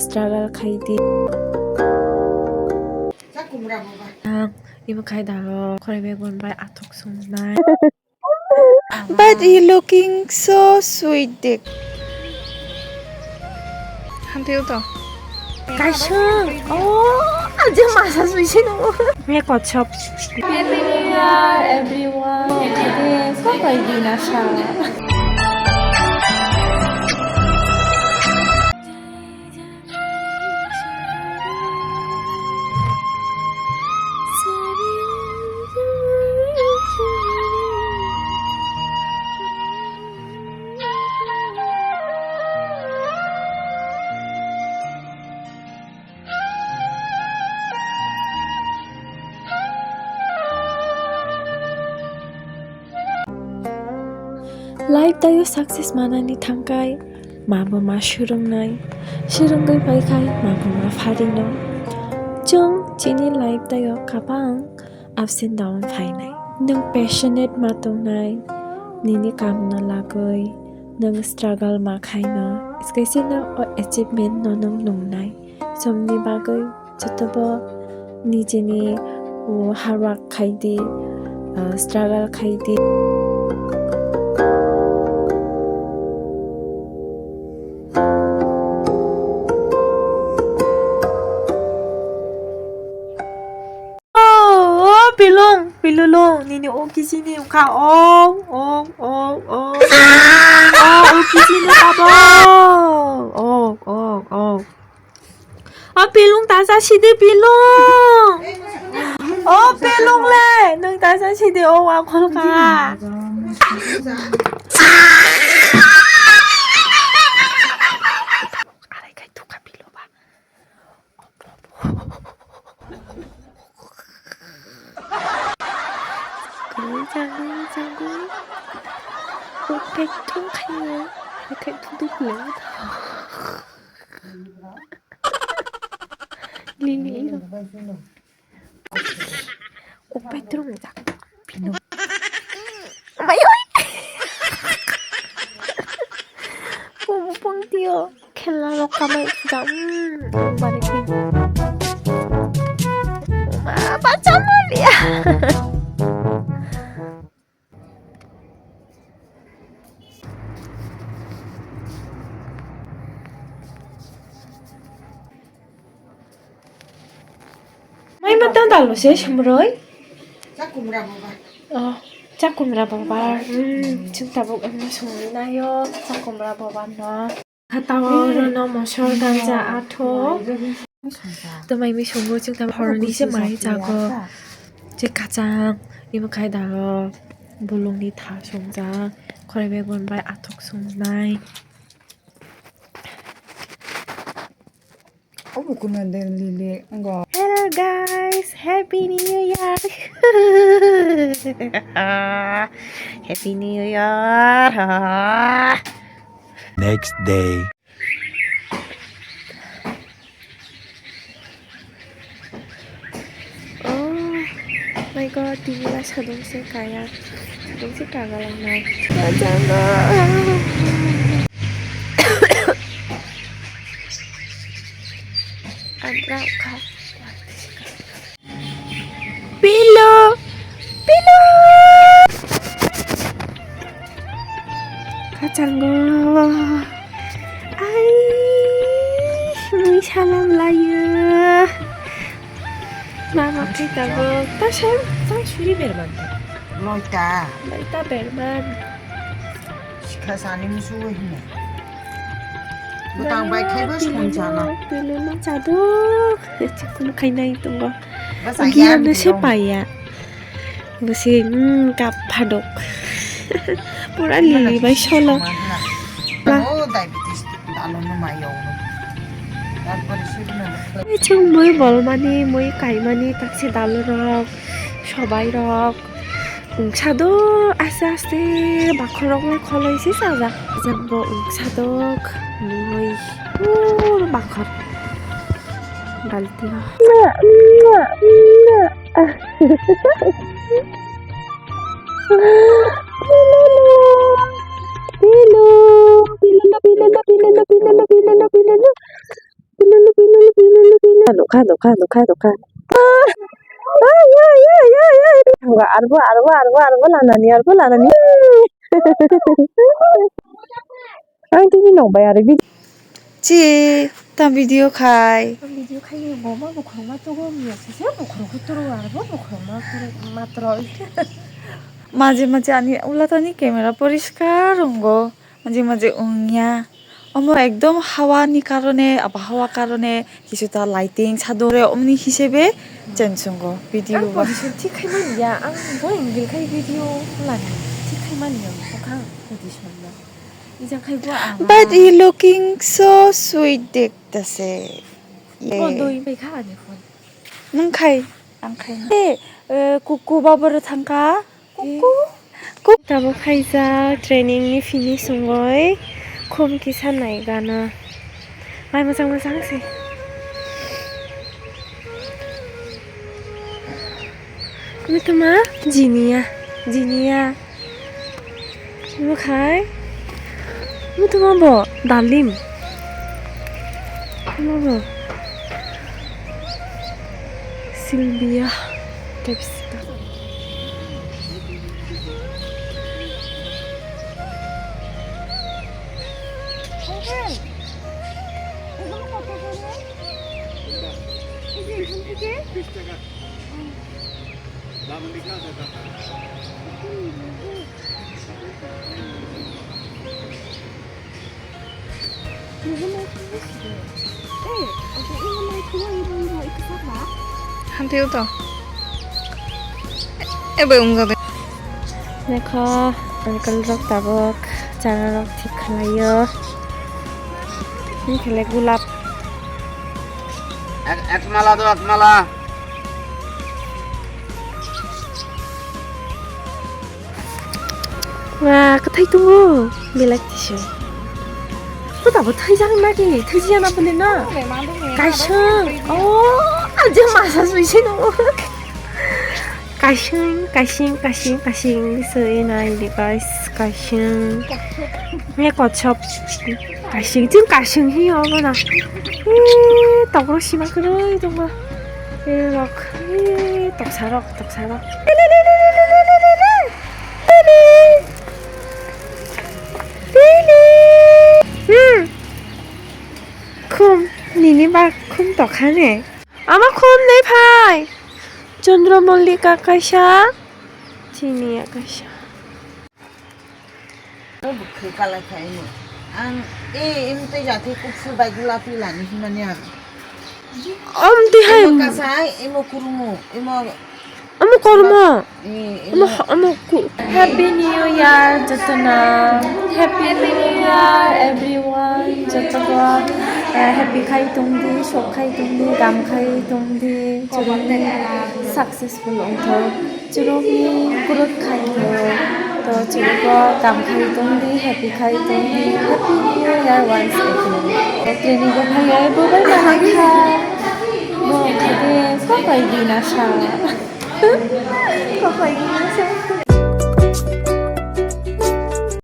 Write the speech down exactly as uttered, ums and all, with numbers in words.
Struggle khai di. Ang ibo khai dalo khoroi bai bon bai athok songnai. But you looking so sweet, dik. Hamtwi to. Kaisung. Oh, aja masa sui sino. Me kochop. Happy New Year, everyone. Today is Kopai Dinasa. Life tayo success manani thangkai ma bo ma swrwngnai, swrwngwi paikhai ma bo ma pharino. Chwng chini life tayo kabang ups and down phainai. Nwng passionate ma tongnai nini kamno lagwi, nwng struggle ma khaino, swkaisino o achievement no nwng nungnai. Somni bagwi jotobo nijeni, o, hard work khai di, o, struggle khai di. O, o, pilung, pilulung, nini o kisini wngkha, o, o, o, o. O, o kisini babo. O, o, o. O pilung tasa sidi pilung. O pilung le, nung tasa sidi o wa khol ka. Arai kai tuka pilung ba. Jagui, jagui, jagui. Upek thung khayo. Upek thung tu pilung. Lili iro. Opai turung jak. Pino. Mai oi. Pung pung tio. Khela rok kamai jam. Bari pin. Ma bacha maliya. Mai ma tang dalo se somroi. Chakumra boba. Oh, chakumra boba. Hmm, chwng tabuk wngna songwi naio chakumra boba no. Khatao rono mosol ganja atho. Twmai mi songo chwng tamo horoni se mai jago. Je kachang ibo khai dalo bulungni tha songjak. Khoroi bai bon bai athok songnai. Obo kuno de lili ngo. Hello guys, happy new year. Happy new year. Next day. Oh my god, tini ba sadung se kaya. Sadung se kaga langnai. Bajango. Andra kha. Pilo! Pilo! Kachango. Ai, mui salam layo. Mama khe tabuk. Ta sai, ta suri berman. Loita. Loita berman. Sikha sani musu hino. Bwtang bai khaibo song chana. Pilino chaduk. Chikun khainai tongo. Basa giyan no se paiya. Bwswi, mm, kap phadok. Pura lili bai solo. Oh, diabetes dalo no mayo. Tarpore suri no. Chwng mui bolmani, mui kaimani, taksi dalo rok, sobai rok. Wngsa do aste aste bakhorok le kholoi se chajak. Jang bo wngsa do mui puro bakhor balti o. Pilu, pilu, pilu, pilu, pilu, pilu, pilu, pilu, pilu, pilu. Nukha, nukha, nukha, nukha. Ai, ai, ai, ai, ai. Arbo, arbo, arbo, arbo lanani, arbo lanani. Ang tini nokbai ari video. Chi, ta video khai. Video khai ni bo ma bukhang ma tugo mi se se bukhang ko turu arbo bukhang ma turu matro. Maje maje ani ulatani camera poriskar rongo. Maje maje wngya. Omo ekdom hawa ni karone, abhawa karone, kisuta lighting, sadore omni hisebe chensongo video ang ba. Position thik khai mani ya, ang bo angle khai video lagi thik khai mani ya, bukhang position no. Ijang khai bo ang. But you looking so sweet dektase. Bo doi bai kha ani phone. Nwng khai, ang khai. Eh, eh, kuku baboro thangka. Kuku. Kuk tabuk khaijak training ni finish wngoi khum kisa nai gana. Mai mwchang mwchang se. Mutuma jiniya, jiniya. Mukhai. Mutuma bo dalim. Mutuma bo. Silvia Capsicum. Hamtwi o to. Ebe wngjago. Dekho, uncle rok tabuk chana rok thik khlaio. Hinkhe le gulab. Ek, ek mala do, ek mala. Wah, kwthai tongo, belai tisa. Ko tabuk thaijak na ki, thaijak na bole na. Kaisang, oh, aje masa sui se no. Kaisang, kaising, kaising, kaising, sui nai di guys, kaisang. Me kochop. Kaising, chwng kaising hi obo na. Ee, tokrok sima kwrwi tongma. Ee, rok. Ee, toksa rok, toksa rok. Hmm. Khum, nini ba khum tokha ne. Ama khum nei phai. Chandra Mallika kaisa. Chini ya kaisa. Bwkhwi kalai kha ino. Ang, e, imo tei jati kuksu bai gula pilani hinmani ang. Om tihai. Imo kasai, imo kurumu, imo. Amo kormo. E, imo, imo. Amo ku. Happy New Year, jotono. Happy New Year, everyone, jotono. Eh, happy khai tongdi, sok khai tongdi, gam khai tongdi, chwrwngni successful wngthok. Chwrwngni growth khai to, to chwrwngbo kam khai tongdi, happy khai tongdi, happy new year once again. Training bo phaiya, bo bai malangkha. Bo khai de, kopai di nasa. Kopai di nasa.